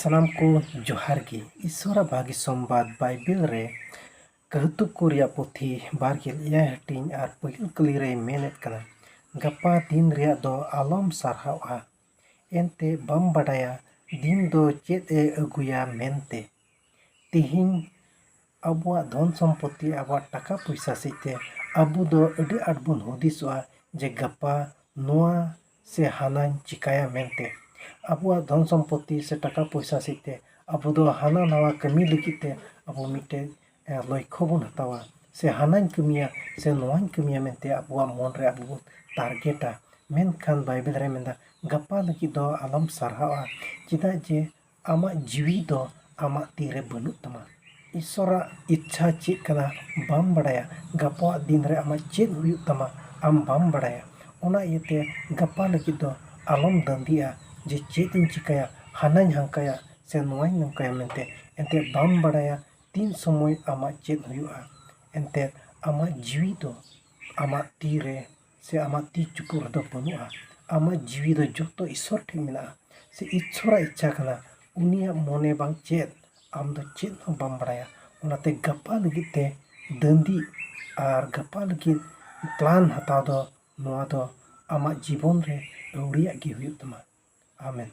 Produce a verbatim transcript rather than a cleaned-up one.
ᱥᱟᱱᱟᱢ ᱠᱚ ᱡᱚᱦᱟᱨ ᱜᱮ᱾ ᱤᱥᱚᱨᱟᱜ ᱵᱷᱟᱹᱜᱤ ᱥᱚᱢᱵᱟᱫ ᱵᱟᱭᱵᱮᱞ ᱨᱮ ᱠᱟᱹᱦᱩᱛᱩᱠ ᱠᱚ ᱨᱮᱭᱟᱜ ᱯᱩᱛᱷᱤ ᱵᱟᱨ ᱜᱮᱞ ᱮᱭᱟᱭ ᱦᱟᱹᱴᱤᱧ ᱟᱨ ᱯᱟᱹᱦᱤᱞ ᱠᱟᱹᱞᱤ ᱨᱮᱭ ᱢᱮᱱᱮᱫ ᱠᱟᱱᱟ, "ᱜᱟᱯᱟ ᱫᱤᱱ ᱨᱮᱭᱟᱜ ᱫᱚ ᱟᱞᱚᱢ ᱥᱟᱨᱦᱟᱣᱜᱼᱟ, ᱮᱱᱛᱮ ᱵᱟᱢ ᱵᱟᱰᱟᱭᱟ ᱫᱤᱱ ᱫᱚ ᱪᱮᱫ ᱮ ᱟᱹᱜᱩᱭᱟ ᱢᱮᱱᱛᱮ?" ᱛᱮᱦᱮᱧ ᱟᱵᱚᱣᱟᱜ ᱫᱷᱚᱱ ᱥᱚᱢᱯᱚᱛᱤ, ᱟᱵᱚᱣᱟᱜ ᱴᱟᱠᱟ ᱯᱚᱭᱥᱟ ᱥᱮᱫ ᱛᱮ ᱟᱵᱚ ᱫᱚ ᱟᱹᱰᱤ ᱟᱸᱴ ᱵᱚᱱ ᱦᱩᱫᱤᱥᱚᱜᱼᱟ ᱡᱮ ᱜᱟᱯᱟ ᱱᱚᱣᱟ ᱥᱮ ᱦᱟᱱᱟᱧ ᱪᱤᱠᱟᱹᱭᱟ ᱢᱮᱱᱛᱮ᱾ ᱟᱵᱚᱣᱟᱜ ᱫᱷᱚᱱ ᱥᱚᱢᱯᱚᱛᱤ ᱥᱮ ᱴᱟᱠᱟ ᱯᱚᱭᱥᱟ ᱥᱮᱫ ᱛᱮ ᱟᱵᱚ ᱫᱚ ᱦᱟᱱᱟ ᱱᱟᱣᱟ ᱠᱟᱹᱢᱤ ᱞᱟᱹᱜᱤᱫ ᱛᱮ ᱟᱵᱚ ᱢᱤᱫᱴᱮᱡ, ᱮ, ᱞᱚᱠᱠᱷᱚ ᱵᱚᱱ ᱦᱟᱛᱟᱣᱟ, ᱥᱮ ᱦᱟᱱᱟᱧ ᱠᱟᱹᱢᱤᱭᱟ ᱥᱮ ᱱᱚᱣᱟᱧ ᱠᱟᱹᱢᱤᱭᱟ ᱢᱮᱱᱛᱮ ᱟᱵᱚᱣᱟᱜ ᱢᱚᱱ ᱨᱮ ᱟᱵᱚ ᱵᱚᱱ ᱴᱟᱨᱜᱮᱴᱟ᱾ ᱢᱮᱱᱠᱷᱟᱱ ᱵᱟᱭᱵᱮᱞ ᱨᱮ ᱢᱮᱱᱫᱟ, ᱜᱟᱯᱟ ᱞᱟᱹᱜᱤᱫ ᱫᱚ ᱟᱞᱚᱢ ᱥᱟᱨᱦᱟᱣᱟ, ᱪᱮᱫᱟᱜ ᱡᱮ ᱟᱢᱟᱜ ᱡᱤᱣᱤ ᱫᱚ ᱟᱢᱟᱜ ᱛᱤ ᱨᱮ ᱵᱟᱹᱱᱩᱜ ᱛᱟᱢᱟ᱾ ᱤᱥᱚᱨᱟᱜ ᱤᱪᱪᱷᱟ ᱪᱮᱫ ᱠᱟᱱᱟ ᱵᱟᱢ ᱵᱟᱲᱟᱭᱟ, ᱜᱟᱯᱟᱣᱟᱜ ᱫᱤᱱ ᱨᱮ ᱟᱢᱟᱜ ᱪᱮᱫ ᱦᱩᱭᱩᱜ ᱛᱟᱢᱟ ᱟᱢ ᱵᱟᱢ ᱵᱟᱲᱟᱭᱟ᱾ ᱚᱱᱟ ᱤᱭᱟᱹᱛᱮ ᱜᱟᱯᱟ ᱞᱟᱹᱜᱤᱫ ᱫᱚ ᱟᱞᱚᱢ ᱫᱟᱹᱱᱫᱤᱜᱼᱟ ᱡᱮ ᱪᱮᱫ ᱤᱧ ᱪᱤᱠᱟᱹᱭᱟ, ᱦᱟᱱᱟᱧ ᱦᱟᱱᱠᱟᱭᱟ ᱥᱮ ᱱᱚᱣᱟᱧ ᱱᱚᱝᱠᱟᱭᱟ ᱢᱮᱱᱛᱮ᱾ ᱮᱱᱛᱮ ᱵᱟᱢ ᱵᱟᱲᱟᱭᱟ ᱛᱤᱱ ᱥᱚᱢᱚᱭ ᱟᱢᱟᱜ ᱪᱮᱫ ᱦᱩᱭᱩᱜᱼᱟ᱾ ᱮᱱᱛᱮ ᱟᱢᱟᱜ ᱡᱤᱣᱤ ᱫᱚ ᱟᱢᱟᱜ ᱛᱤ ᱨᱮ ᱥᱮ ᱟᱢᱟᱜ ᱛᱤ ᱪᱩᱯᱩᱫ ᱨᱮᱫᱚ ᱵᱟᱹᱱᱩᱜᱼᱟ᱾ ᱟᱢᱟᱜ ᱡᱤᱣᱤ ᱫᱚ ᱡᱚᱛᱚ ᱤᱥᱚᱨ ᱴᱷᱮᱱ ᱢᱮᱱᱟᱜᱼᱟ, ᱥᱮ ᱤᱥᱚᱨᱟᱜ ᱤᱪᱪᱷᱟ ᱠᱟᱱᱟ᱾ ᱩᱱᱤᱭᱟᱜ ᱢᱚᱱᱮ ᱵᱟᱝ ᱪᱮᱫ, ᱟᱢ ᱫᱚ ᱪᱮᱫ ᱦᱚᱸ ᱵᱟᱢ ᱵᱟᱲᱟᱭᱟ᱾ ᱚᱱᱟᱛᱮ ᱜᱟᱯᱟ ᱞᱟᱹᱜᱤᱫ ᱛᱮ ᱫᱟᱹᱱᱫᱤ ᱟᱨ ᱜᱟᱯᱟ ᱞᱟᱹᱜᱤᱫ ᱯᱞᱟᱱ ᱦᱟᱛᱟᱣ ᱫᱚ, ᱱᱚᱣᱟ ᱫᱚ ᱟᱢᱟᱜ ᱡᱤᱵᱚᱱ ᱨᱮ ᱟᱹᱣᱲᱤᱭᱟᱜ ᱜᱮ ᱦᱩᱭᱩᱜ ᱛᱟᱢᱟ᱾ ᱟᱢᱮᱱ᱾